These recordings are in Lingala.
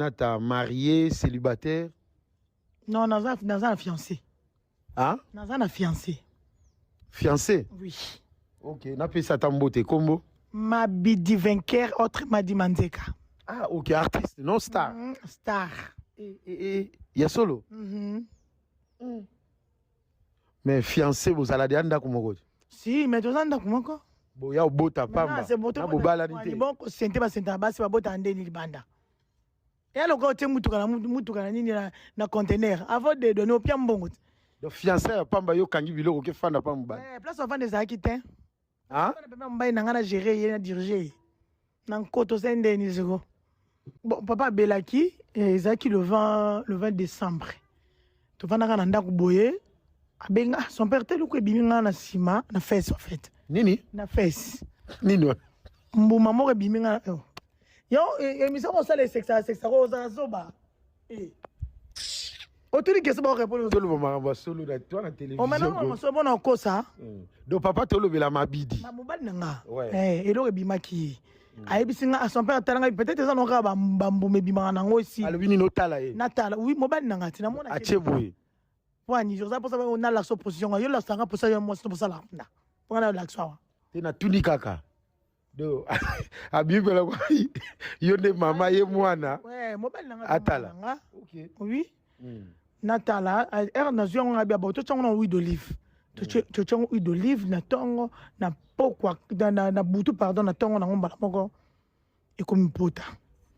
Nata marié, célibataire? Non, naza naza na fiancé. Ah? Naza na fiancé. Fiancé? Oui. Ok, napesa ata mbote kombo. Mabidi vainqueur autrement dit Manzeka. Ah, ok, artiste, non star. Star. Eh, eh, eh, ya solo. Mais fiancé bozala deya ndako moko te. Si, mais toza ndako moko. Boya obota pamba. Na bobalani te. Bon, kosente basente basi babota ndeni libanda. Ya lokola otie mutuka na mutuka na nini na, na conteneur avant de donner opia mbongo te. Donc fiancé ya pamba yo kangi biloko ke fanda pa mobali. Eh, place ofanda ezalaki te. Ah? Papa mobali na nga na gérer ye na diriger ye. Na nkoto se ndeni siko. Bon, papa abelaki eh, ezalaki le 20 le 20 décembre. Tovandaka na ndako boye abenga ah, son père te luku ebimi nga na nsima na fesse en fait. Nini? Na fesse. Nini wana? Mbuma moko ebimi nga oh. Yo émission kosala esekisaka sekisaka ozala zoba. Eh. Otuni question ba répondre. Toloba makambo ya solo na toi na télévision. Omena makambo solo bona okosa. Donc papa tolobela mabidi. Ma mobali na nga. Ouais. Eh, eloko ebimaki ye. Ayebisi nga son père atala ngai peut-être eza noka ba mbuma ebimaka nango esi. Alobi nini otala ye. Natala oui mobali na nga ti namona. Atie boye. Po ani oza posa na lakisa position nga yo lakisa nga posa yo mwasi to posa la kuna. Po nga na lakisa wa. Te natuni kaka. Do abimi mpela kwa yo nde mama ye mwana. Ouais, mobali na nga Atala. nga. Ok. Oui. Natala heure nazwi yango ngabi abo totya yango na huile d'olive totya yango huile d'olive na ntongo na pokwa na butu pardon na ntongo nango mbala moko ekomi pota.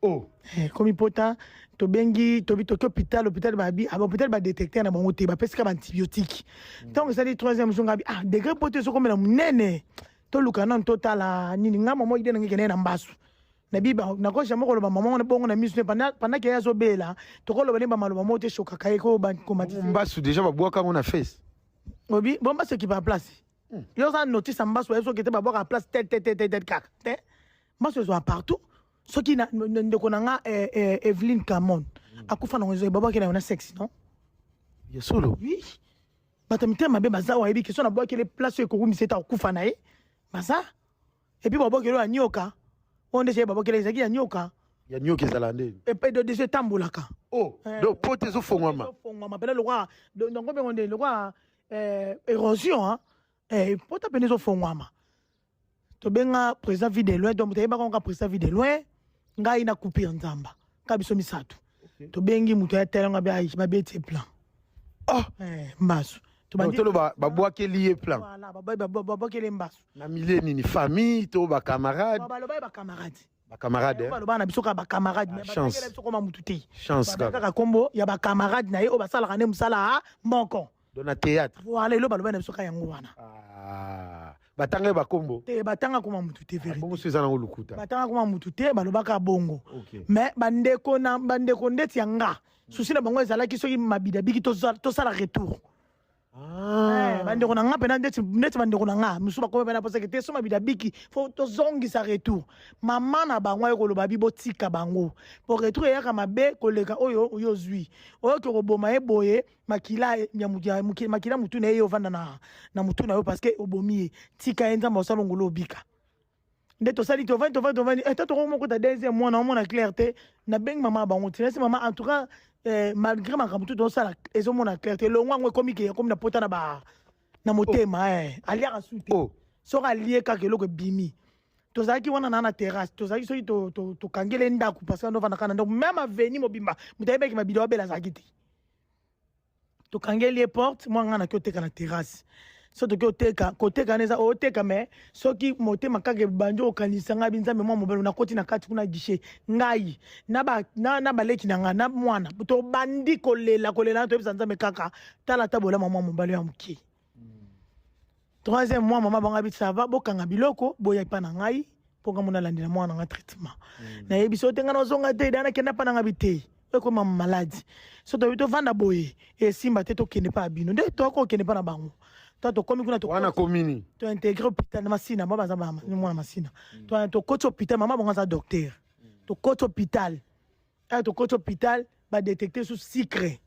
Oh. Eh, ekomi pota tobengi tobi toki hôpital hôpital babi ah, hôpital badétecteur na bango te bapesi ka baantibiotique ntango esali troisième jour ngabi ah degré pota ezokomela monene toluka nanu totala nini nga mama ide nange kende na mbasu nabi nako jamais koloba mama wana bongo na miso ne pendant ke ye azobela tokoloba nde bamaloba moko te eshokaka ye ko komatisa Mbasu déjà babwaka yango na fesse. obi bon mbasu ekipa place yo oza notice ya mbasu oyebi soki te babwaka place tel tel tel tel tel kaka te mbasu ezwa partout soki ndeko na nga eh, eh, Evelyne Camon akufa nango ezo babwaki na yo na sexe non Ya solo. Oui, bato ya mitema mabe baza wayebi ke so nabwakeli place oyo ekokumisa ete akufa na ye baza et puis babwakeli oyo ya nioka oyo nde babwakeli ezalaki ya nioka. Ya nioka ezala nde. Epe do deja etambolaka. Oh, Eh. donc pote ezofongwama. Ezofongwama pena lokwa donc bengo nde lokwa eh, érosion hein. Eh, pota pene ezofongwama. Tobenga président vie de loin donc toyebaka ngo président vie de loin ngai na coupure nzamba ka biso misato. Tobengi moto ya telenga be ai babeti plan. Oh, Eh, mbasu. donc toloba babwakeli ye plan. Voilà, babwakeli mbasu. Na milieu nini famille to ba camarade? Baloba ba camarade. Ba camarade. Eh? Baloba na biso kaka ba camarade Ah, mais chance. batangela biso koma mutu te. Chance Babengaka kaka. kaka kombo ya ba camarade na ye oyo basalaka nde mosala moko. Donc na théâtre. Voilà, elo baloba na biso kaka yango wana. Ah, batanga ye bakombo. Te batanga koma mutu te Ah, vérité. bongo so eza nango lokuta. Batanga koma mutu te balobaka bongo. Ok. Mais bandeko na bandeko ndeti ya nga susi na bango ezalaki soki mabida biki tosala retour. Ah. Eh, bandeko na nga mpena ndeti ndeti bandeko na nga mosusu bakomi mpena poseke te so mabida biki fo tozongisa retour mama na bango aye koloba bi botika bango po retour eyaka mabe koleka oyo oyo ozwi oyo ke koboma ye boye makila ya makila mutu na ye ovanda na, na mutu na yo parce que obomi ye tika ye nzambe osala ngolo obika nde tosali tovandi tovandi tovandi eh, toto moko ta deuxième mwana omona clair te nabengi mama ya bango te nasi mama en tout cas eh, malgré makambo tu tozosala ezomona clair te elongo yango ekomi ke ekomi na pota na ba na motema eh. Aliaka su te Oh. soki alie kaka eloko ebimi tozalaki wana na terrasse tozalaki soki tokangeli ndako parce que andovandaka na ndako même aveni mobimba moto ayebaki mabidi abela azalaki te tokangeli ye porte mwa ngai naki oteka na terrasse so toki oteka koteka wana eza oteka mais soki motema kaka ebandi okanisa ngai binzambe mwa mobali nakoti na kati kuna guichet ngai na na baleki na ngai na mwana tobandi kolela kolela toyebisa nzambe kaka tala ata bolama mwa mobali ya moke. Troisième mois mama bango abi ça va bokanga biloko boya epa na ngai mpo nga mona alandela mwana na nga traitement nayebi so te ngai nazonga te da nakenda mpa na ngai bi te ekoma maladi so toyebi tovanda boye esimba te tokende mpa ya bino nde tokokende mpa na bango to tokomi kuna Wana komini. Tointegre hôpital na masina mwa baza mwana masina tokoti hôpital mama bango aza docteur tokoti hôpital aya tokoti hôpital badétecte su sucre.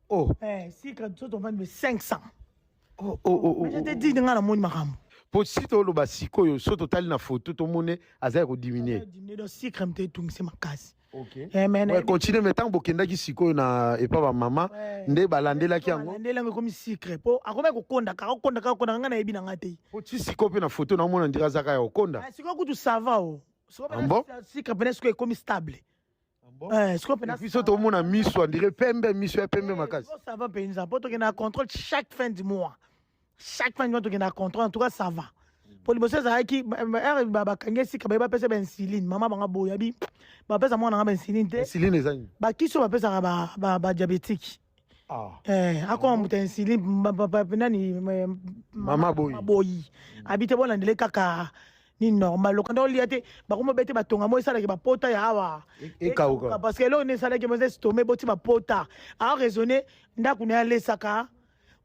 Oh. Eh, sucre so tovandi be 500. Oh, Mais je oh, te oh. dis nga namoni makambo. Po si toloba sikoyo so totali na photo tomone aza ya kodiminue. Diminuer donc sucre mte etungisi makasi. Okay. Eh, mais Ouais, continue mais ntango bokendaki sikoyo na epa bamama nde balandelaki yango. Balandeli yango, ekomi sucre, mpo akomi kokondaka, akokondaka, akokondaka, ngai nayebi na ngai te. Po ti sikoyo mpe na foto naomona ndira azaka ya kokonda. Ah, sikoyo kutu ça va o. Sikoyo Ah bon? pena sucre pene sikoyo ekomi stable. Eh, sikoyo pena. Biso tomona miso andire pembe, miso ya pembe makasi. Sikoyo ça va mpenza, mpo tokende na contrôle chaque fin du mois. Chaque fin du mois tokende na contrôle. En tout cas ça va, po liboso ezalaki ere bakangi esika baye bapesa bainsuline, mama banga boya bi bapesa mwana nga bainsuline te. Insuline eza nini? Bakisi oyo bapesaka badiabétique. Ah. Eh, akoma moto ya insuline nani. Mama boyi. Boyi abi te, bolandele kaka nini normal, lokanda olia te, bakoma bete batonga mo esalaki bapota ya awa. Ekauka. Parce que eloko nde esalaki mo eza estomac, eboti bapota. Araisonne ndako na ye, alesaka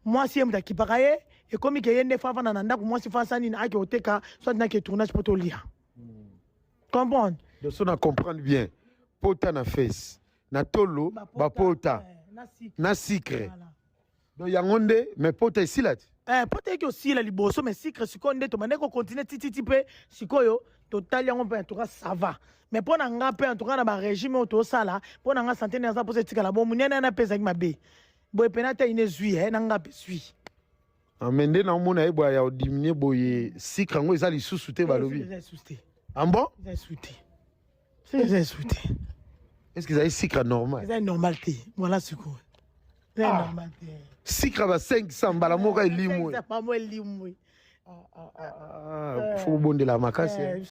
mwasi, ye moto akipaka ye, ekomi ke ye nde fa avanda na ndako, mwasi fa asa nini, ake oteka soit nake tournage mpo tolia, comprendre. Donc so na comprendre bien, pota na fesse, na tolo bapota. Eh, na sucre. Na sucre. Voilà. Donc yango nde, mais pota esila ti? Eh, po te eki osila liboso, mais sucre sikoyo nde tobande kocontinue tititi mpe sikoyo totali yango mpe. En tout cas ça va, mais mpo na nga mpe, en tout cas na barégime oyo tosala, mpo na nga santé nde aza mposa etikala bo monene wana mpe ezalaki mabe boye pena te, ine ezwi na nga mpe zwi. Ah, mais nde naomona ye boya ya odiminue boye, sucre yango eza lisusu te, balobi. Eza lisusu te. Ah bon? Eza lisusu te, soki eza lisusu te. Est ce que ezali sucre normal? Eza normal te, voilà, sikoyo eza normal te. Sucre ba 500 mbala moko elimwe. Pamo elimwe. Faut bobondela makasi.